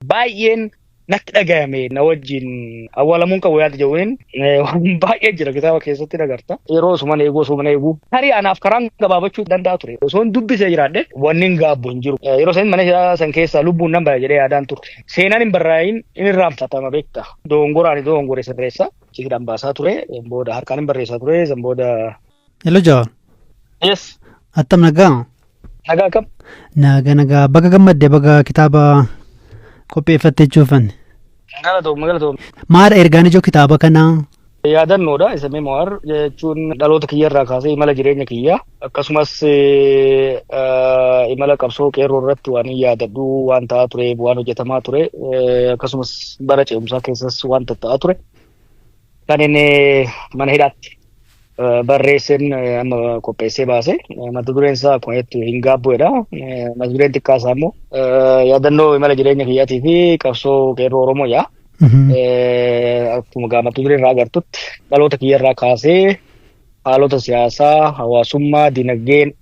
Baay'een natti dhagayame na wajjin awwaalamuun qabu yaada jedhuun waan baay'ee jira kitaaba keessatti agarta. Yeroo osuman eeguu osuman eeguu tarii anaaf karaan gabaabachuu danda'a ture. Osoo hin dubbisee jiraadhe wanni hin gaabbu hin jiru. Yeroo san mana hidhaa san keessaa lubbuun nan baya jedhee yaadaan ture. Seenaan hin barraa'in hin irraanfatama beekta. Dogongoraan dogongore sirreessa. Hidhaan baasaa ture. Booda harkaan hin barreessaa ture. San booda. Hello Jawaar. Yes. Attam nagaa? Nagaa kam? Nagaa nagaa, baga gammadde, baga kitaaba qopheeffatte jechuufan. Galatoom, galatoom. Maadha ergaan ijoo kitaaba kanaa? Yaadannoodha isa. Memoir jechuun dhaloota kiyyarraa kaasee imala jireenya kiyyaa, akkasumas imala qabsoo qeerroo irratti waan hin yaadadhu, waan ta'aa ture, waan hojjetamaa ture, akkasumas bara ce'umsaa keessas waan ta'aa ture kan inni mana hidhaatti barreesseen amma qopheessee baase. Mata dureen isaa akkuma jettu "Hin gaabbu'edha". Mata dureen xiqqaa isaa immoo yaadannoo imala jireenya kiyyaatii fi qabsoo qeerroo Oromoo yaa. Akkuma mata duree irraa agartutti dhaloota kiyyarraa kaasee haalota siyaasaa, hawaasummaa, dinagdeen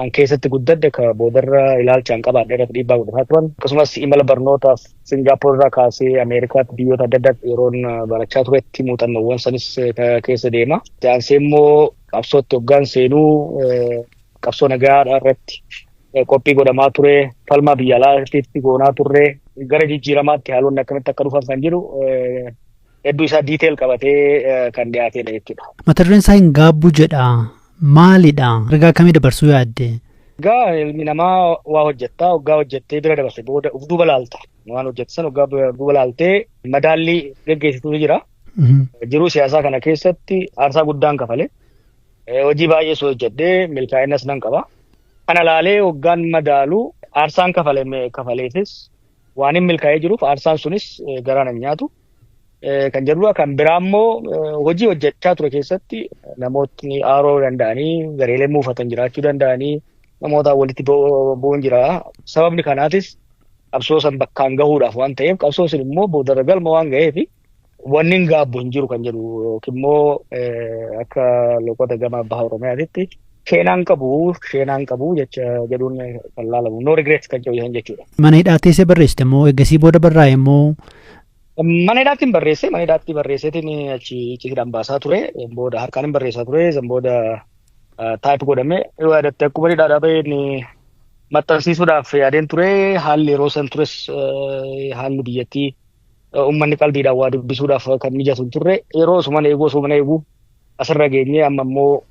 an keessatti guddadhe ka boodarra ilaalcha an qabaadhe irratti dhiibbaa godhataa turan. Akkasumas imala barnootaaf Singaappoor irraa kaasee Ameerikaatti biyyoota adda addaatti yeroon barachaa turetti muuxannoowwan sanis keessa deema. Aansee immoo qabsootti hoggaan seenuu qabsoo nagaa irratti qophii godhamaa ture, falmaa biyya alaatti goonaa turre, gara jijjiiramaatti haalonni akkamitti akka dhufan kan jiru hedduu isaa detail qabatee kan dhiyaatedha jechuudha. Mata dureen isaa "Hin gaabbu" jedha. Maalidha? Ergaa akkamii dabarsuu yaadde? Egaa ilmi namaa waa hojjettaa, hoggaa hojjettee bira dabarte booda uf duuba laalta. Waan hojjette sana hoggaa duuba laaltee madaallii geggeessitutu jira. Jiruu siyaasaa kana keessatti aarsaa guddaan kafale. Hojii baay'ees hojjedhee milkaa'inas nan qaba. Kana laalee hoggaan madaalu aarsaan kafale kafaleefis waan hin milkaa'ee jiruuf aarsaan sunis garaa nan nyaatu. Kan jedhudha. Kan biraa immoo hojii hojjechaa ture keessatti namootni aaroo danda'anii gareelee muufatan jiraachuu danda'anii namoota walitti bu'uun jira. Sababni kanaatis qabsoo san bakkaan gahuudhaaf waan ta'eef, qabsoo sun immoo boodarra galma waan ga'eef wanni hin gaabbu hin jiru kan jedhu, yookiin immoo akka loqoda gama baha Oromiyaatitti sheenaan qabu, sheenaan qabu jecha jedhuun kan laalamu, no regrets kan jedhu jechuudha. Mana hidhaa teessee barreessite moo eegasii booda barraa'e moo? Mana hidhaatti hin barreesse, mana hidhaatti barreesseetiin achi icciitiidhaan baasaa ture. Booda harkaan hin barreessaa ture. San booda type godhame. Yoo yaadatte akkuma hidhaadhaa baheen maxxansiisuudhaaf yaadeen ture. Haalli yeroo san tures, haalli biyyattii uummanni qalbiidhaan waa dubbisuudhaaf kan mijatu hin turre. Yeroo osuman eeguu osuman eeguu asirra geenyee amma immoo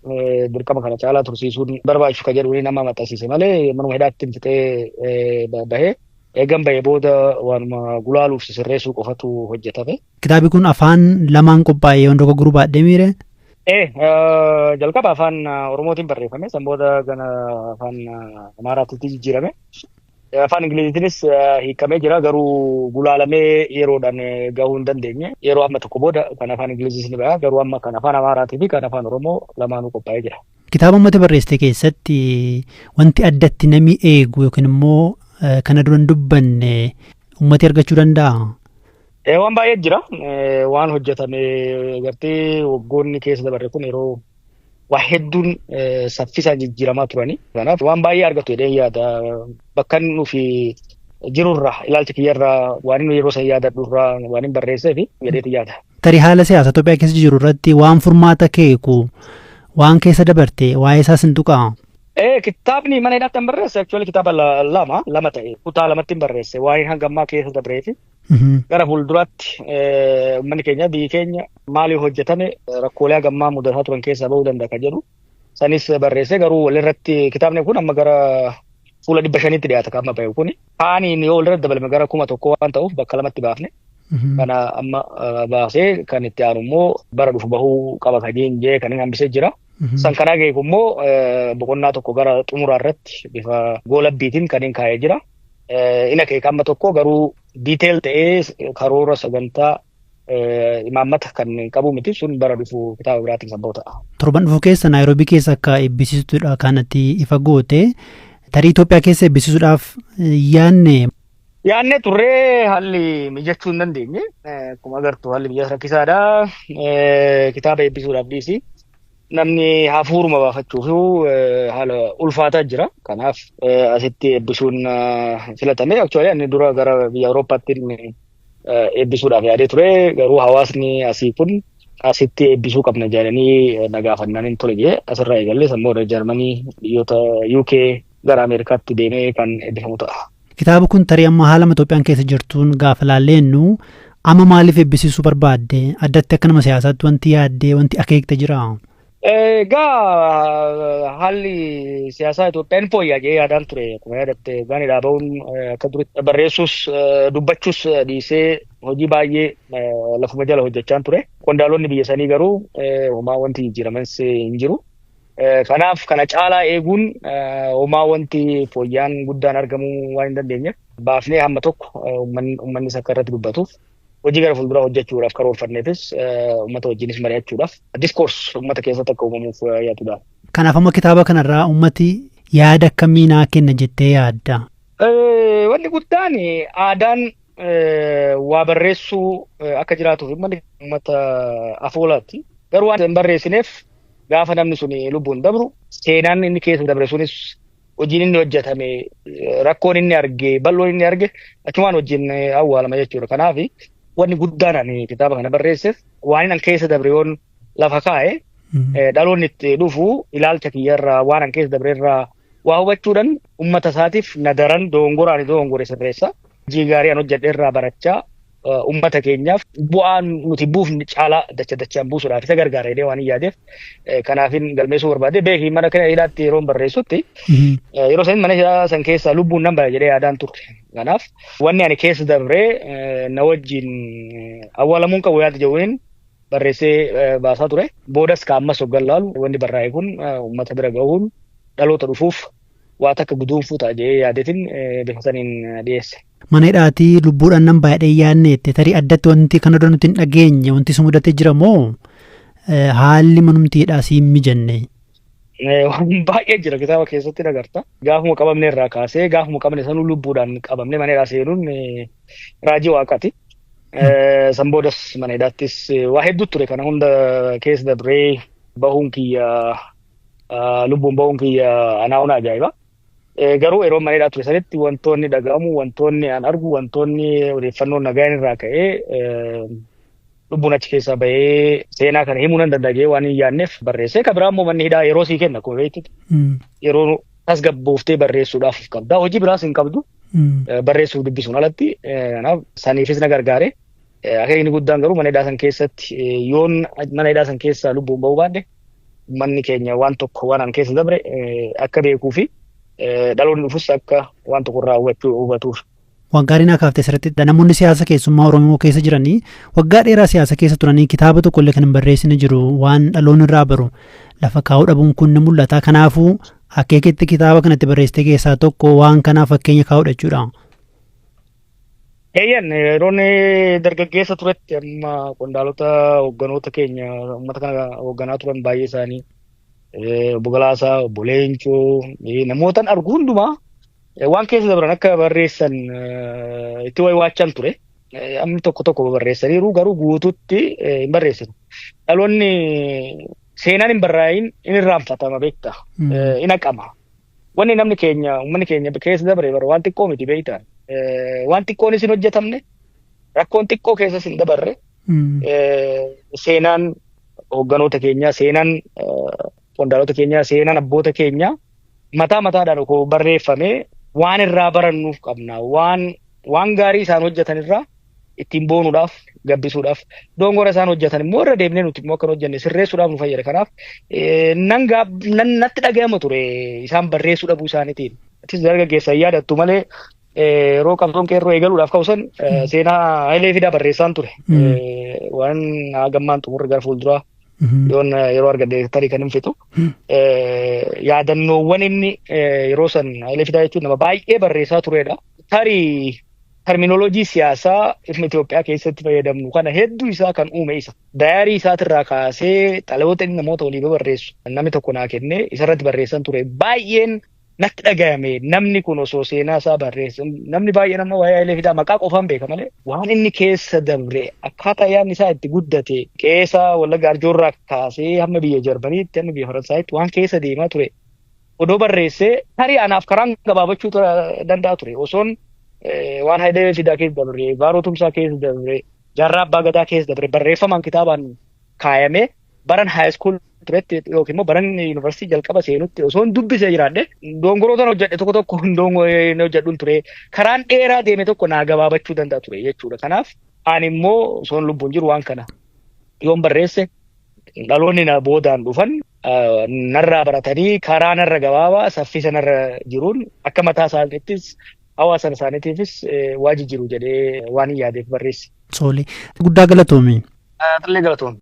dirqama kana caalaa tursiisuun barbaachisu kan jedhuun nama maxxansiise malee manuma hidhaatti fixee bahee. Eegan bahee booda waanuma gulaaluuf sirreessuu qofatu hojjetame. Kitaabni kun afaan lamaan qophaa'ee yoon dogoggoruu baadhee miire? Ee, jalqaba afaan Oromootiin barreeffame, san booda gara afaan Amaaraatti jijjiirame. Afaan Ingiliziitiinis hiikamee jira, garuu gulaalamee yeroodhaan gahuu hin dandeenye. Yeroo amma tokko booda kan afaan Ingiliziis ni baha, garuu amma kan afaan Amaaraatii fi kan afaan Oromoo lamaanuu qophaa'ee jira. Kitaaba uummata barreessite keessatti wanti addatti namni eegu yookiin immoo kana dura hin dubbanne uummati argachuu danda'a? Waan baay'ee jira. Waan hojjetame gartee waggoonni keessa dabarre kun yeroo waa hedduun saffisaan jijjiiramaa turani. Kanaaf waan baay'ee argatu jedhee yaada. Bakka inni nufi jirurraa, ilaalcha kiyyarraa, waan inni yeroo san yaadadhurraa waan hin barreesseef jedheeti yaada. Tarii haala siyaasa Itoophiyaa keessa jiru irratti waan furmaata keeku, waan keessa dabarte waa'ee isaas hin tuqaa? Kitaabni mana hidhaatti hin barreesse actually kitaaba lama lama ta'e, kutaa lamatti hin barreesse, waa'ee hanga ammaa keessa dabree fi gara fuulduraatti uummanni keenya, biyyi keenya maaliif hojjetame rakkoolee hanga ammaa mudataa turan keessaa bahuu danda'a kan jedhu sanis barreesse. Garuu walirratti kitaabni kun amma gara fuula 500tti dhiyaata kan amma bahe kuni. Kaaniin yoo walirratti dabalame gara 1000 waan ta'uuf bakka lamatti baafne. Kana amma baasee kan itti aanu immoo bara dhufu bahuu qaba kan jee kan inni hambisee jira. San kanaa geeku immoo boqonnaa tokko gara xumuraa irratti bifa goolabbiitiin kan inni kaa'ee jira. Ina keeka amma tokko garuu detail ta'ee karoora sagantaa imaammata kan qabu miti, sun bara dhufu kitaaba biraatiin kan bahu ta'a. Torban dhufu keessa Naayiroobii keessa akka eebbisiisuudha kanatti ifa goote. Tarii Itoophiyaa keessa eebbisiisuudhaaf yaadne? Yaadne turree haalli mijachuu hin dandeenye. Akkuma agartu haalli biyya rakkisaadha. Kitaaba eebbisuudhaaf dhiisi. Namni hafuuruma baafachuuf haala ulfaataa jira. Kanaaf asitti eebbisuun filatame. Actually ani dura gara biyya Awurooppaatti eebbisuudhaaf yaadee ture. Garuu hawaasni asii kun asitti eebbisuu qabna jedhanii na gaafannaan hin tole jee asirraa eegallee sammuu Jarmanii, biyyoota UK, gara Ameerikaatti deemee kan eebbifamu ta'a. Kitaaba kun tarii amma haala Itoophiyaan keessa jirtuun gaafa laalleennu, amma maaliif eebbisiisuu barbaadde? Addatti akka nama siyaasaatti wanti yaaddee, wanti akeekte jira? Egaa, haalli siyaasaa Itoophiyaan fooyya'aa jedhee yaadaan ture. Akkuma yaadatte gaani dhaaba'uun akka duritti barreessuus dubbachuus dhiisee hojii baay'ee lafuma jala hojjechaan ture. Qondaalonni biyya sanii garuu homaa wanti jijjiiramans hin jiru. Kanaaf kana caalaa eeguun homaa wanti fooyya'aan guddaan argamuu waan hin dandeenyeef, baafnee hamma tokko uummannis akka irratti dubbatuuf, hojii gara fuulduraa hojjechuudhaaf karoorfanneefis uummata wajjinis mari'achuudhaaf, discourse uummata keessatti akka uumamuuf yaadudha. Kanaaf amma kitaaba kanarraa uummati yaada akkamii naa kenna jettee yaadda? Wanni guddaan aadaan waa barreessuu akka jiraatuuf uummata afoolaatti. Garuu waan hin barreessineef, gaafa namni sun lubbuun dabru, seenaan inni keessa dabre sunis, hojiin inni hojjetame, rakkoon inni arge, bal'oon inni arge achumaan wajjin awwaalama jechuudha. Kanaaf wanni guddaan ani kitaaba kana barreesseef, waan inni keessa dabre yoon lafa kaa'e, dhaloonni itti dhufu ilaalcha kiyyarraa, waan an keessa dabre irraa waa hubachuudhaan uummata isaatiif na daran dogongora ani dogongore sirreessa. Hojii gaarii an hojjedhe irraa barachaa uummata keenyaaf bu'aan nuti buufne caalaa dacha dachaan buusuudhaaf isa gargaara jedhee waan hin yaadeef, kanaafin galmeessuu barbaade. Beeki, mana kana hidhaatti yeroo barreessutti, yeroo san mana hidhaa san keessaa lubbuun nan baya jedhee yaadaan turre. Kanaaf wanni ani keessa dabree na wajjin awwaalamuun qabu yaada jedhuun barreessee baasaa ture. Boodas ka ammas hoggan laalu, wanni barraa'e kun uummata bira gahuun dhaloota dhufuuf waa takka guduunfuu ta'a jedhee yaadeetiin bifa saniin dhiyeesse. Mana hidhaatii lubbuudhaan nan baay'ee yaadneette, tarii addatti wanti kana dura nuti hin dhageenye wanti si mudatee jira moo haalli manumti hidhaa si hin mijanne? Waan baay'ee jira, kitaaba keessatti agarta. Gaafuma qabamne irraa kaasee, gaafuma qabne sanuu lubbuudhaan qabamne mana hidhaa seenuun raajii waaqaati. San boodas mana hidhaattis waa hedduu ture. Kana hunda keessa dabree bahuun kiyya, lubbuun bahuun kiyya anaa ajaa'iba. Garuu yeroo mana hidhaa ture sanitti wantoonni dhaga'amu, wantoonni an argu, wantoonni odeeffannoon nagaan irraa ka'ee lubbuun achi keessaa bahee seenaa kana himuu nan danda'a waan hin yaadneef barreessee. Kan biraa immoo manni hidhaa yeroo sii kenna, akkuma beektutti. Yeroo tasgabbooftee barreessuudhaaf qabda. Hojii biraas hin qabdu. Barreessuuf dubbisuun alatti. Kanaaf saniifis na gargaare. Akeekni guddaan garuu mana hidhaa san keessatti yoon mana hidhaa san keessaa lubbuun bahuu baadhe, manni keenya waan tokko waan an keessa dabre akka beekuu fi dhaloonni dhufus akka waan tokko irraa hubatuuf. Waan gaarii naa kaaftee asirratti. Namoonni siyaasa keessummaa Oromoo keessa jiranii waggaa dheeraa siyaasa keessa turanii kitaaba tokko illee kan hin barreessine jiru. Waan dhaloonni irraa baru lafa kaa'uu dhabuun kun ni mul'ata. Kanaafuu akeekitti kitaaba kanatti barreessite keessaa tokko waan kanaaf fakkeenya kaa'uudha jechuudha. Eeyyan, yeroon dargaggeessa turetti amma qondaalota hoogganoota keenya uummata kana hoogganaa turan baay'ee isaanii, obbo Galaasaa, obbo Leencoo, namootan argu hundumaa waan keessa dabran akka barreessan itti waywaachan ture. Amni tokko tokko barreessaniiru, garuu guututti hin barreessinu. Dhaloonni seenaan hin barraa'in in irraanfatama, beekta. In haqama. Wanni namni keenya, uummanni keenya keessa dabre bara waan xiqqoo miti, beektaa. Waan xiqqoonis hin hojjetamne, rakkoon xiqqoo keessas hin dabarre. Seenaan hoogganoota keenyaa, seenaan qondaalota keenyaa, seenaan abboota keenyaa mataa mataadhaan koo barreeffamee waan irraa barannuuf qabna. Waan gaarii isaan hojjetan irraa ittiin boonuudhaaf, gabbisuudhaaf, dongora isaan hojjetan immoo irra deebinee nuti immoo akka hojjenne sirreessuudhaaf nu fayyada. Kanaaf nan nan natti dhaga'ama ture isaan barreessuu dhabuu isaaniitiin. Atis dargaggeessa hin yaadattu malee, yeroo qabsoon qeerroo eegaluudhaaf ka'u san seenaa Hayilee Fidaa barreessaan ture. Waan hagammaan xumurre gara fuulduraa yoon yeroo argadhe tarii kan hin fixu. Yaadannoowwan inni yeroo san, Hayilee Fidaa jechuun nama baay'ee barreessaa turedha. Tarii terminoloojii siyaasaa ifni Itoophiyaa keessatti fayyadamnu kana hedduu isaa kan uume isa. Dayaarii isaatirraa kaasee xalayoota inni namoota walii barreessu namni tokko naa kennee isarratti barreessan ture. Baay'een Natti dhagayame, namni kun osoo seenaa isaa barreesse. Namni baay'een amma waa'ee Hayilee Fidaa maqaa qofaan beeka malee waan inni keessa dabre, akkaataa yaadni isaa itti guddate, keessa Wallagga Arjoorraa kaasee hamma biyya Jarmaniitti, hamma biyya Faransaayitti waan keessa deemaa ture odoo barreessee, tarii anaaf karaan gabaabachuu danda'a ture. Osoon waan Hayilee Fidaa keessa dabre, Baaroo Tumsaa keessa dabre, Jaarraa Abbaa Gadaa keessa dabre barreeffamaan kitaabaan kaayamee baran high school turetti yookiin immoo baran yuunivarsiitii jalqaba seenutti osoo hin dubbisee jiraadhe, dongoroota hojjedhe tokko tokko hin hojjedhuun ture, karaan dheeraa deeme tokko naa gabaabachuu danda'a ture jechuudha. Kanaaf ani immoo osoon lubbuun jiru waan kana yoon barreesse, dhaloonni na boodaan dhufan narraa baratanii karaa narra gabaabaa saffisa narra jiruun akka mataa isaaniittis hawaasa isaaniitiifis waa jijjiiru jedhee waan hin yaadeef barreesse. Tole, guddaa galatoomi. Xillee, galatoomi.